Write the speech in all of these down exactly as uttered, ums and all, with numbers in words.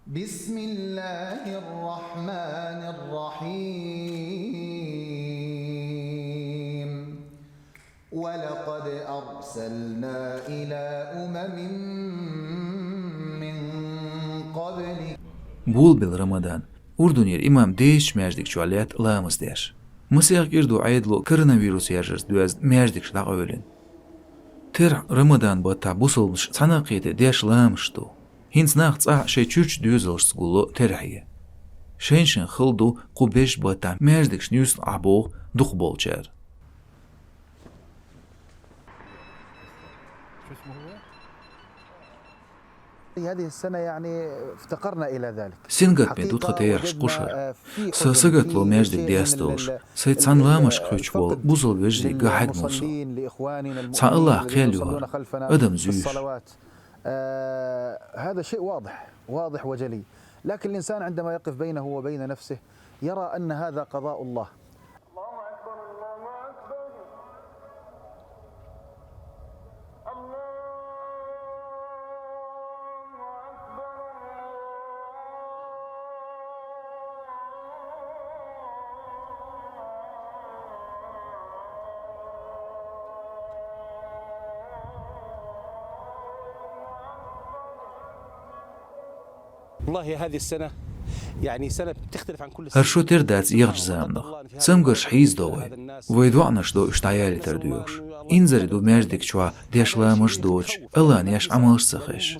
بسم الله الرحمن الرحيم. ولقد أرسلنا إلى أمم من قبلك. Болабелла Рамадан. Урдунера имам дезача маьждига чу лаьтта ламаз деш. Масех кӀира ду Ӏедало коронавирус яржарца доьзна маьждигаш дӀакъевлина. Терахь Рамадан баттахь бусалбанаша цхьана а кхетий деш ламазаш ду. ХӀинца нах цӀахь шайн чуьрчу доьзалшца гулло терахье. Шайн-шайн хала ду кху бежан баттахь маьждигашна юьстахьа боху дукхахболчара. هذه السنة يعني افتقرنا إلى ذلك. Сингаттаме ду тхан терахьаш кхушара. Са сагатдолу маьждиг дес долуш, сайн цхьана ламазашка хьуьттуш болу бусалба вежарий ган хьегна ву со. Цхьа АллахӀан кхел ю хӀара, адам зуьйш. هذا شيء واضح، واضح وجلي. لكن الإنسان عندما يقف بينه وبين نفسه يرى أن هذا قضاء الله. الله أكبر، الله أكبر. الله أكبر، الله أكبر. والله هذه السنة يعني سنة بتختلف عن كل السنين. ХӀара шо тера дац ехачу заманах. Цамгарш хьийзадо вай. Вай доӀанаш до уьш дӀаялийтар доьхуш. Инзаре ду маьждиг чохь деш ламазаш доцуш, АллахӀан еш Ӏамалш ца хезаш.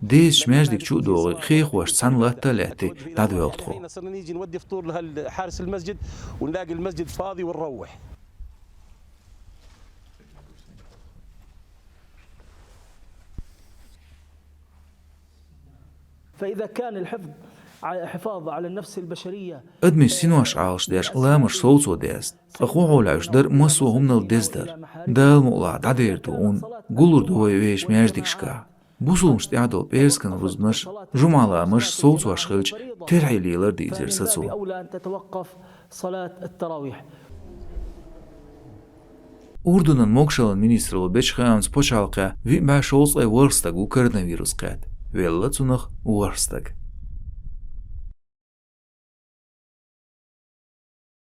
Дезачу маьждиг чу а догӀий, хехош цхьана латта а лаьттий дӀадоьлху тхо. صرنا نيجي نودي فطور لهال-، حارس المسجد، ونلاقي المسجد فاضي ونروح. فإذا كان الحفظ ع-، حفاظ على النفس البشرية. Адамийн синош Ӏалашдеш ламазаш совцо деза. Ткъа хӀун хьолахь уьш дар массо а хӀуманал деза дара. Дала мукъалахь дӀадер ду хьуна, гуллур ду вай вешан маьждигашкахь. Бусалбанашна тӀехь долу пӀераскан рузбанаш, жумӀа ламазаш совцош хилча, терахье лелар дийзира сацо. أولى أن تتوقف صلاة التراويح. Урдунан могашаллин министралло бечу хаамца пачхьалкхехь виъ бӀе шовзткъе ворхӀ стаг ву коронавирус кхетта. Велла цунах ворхӀ стаг.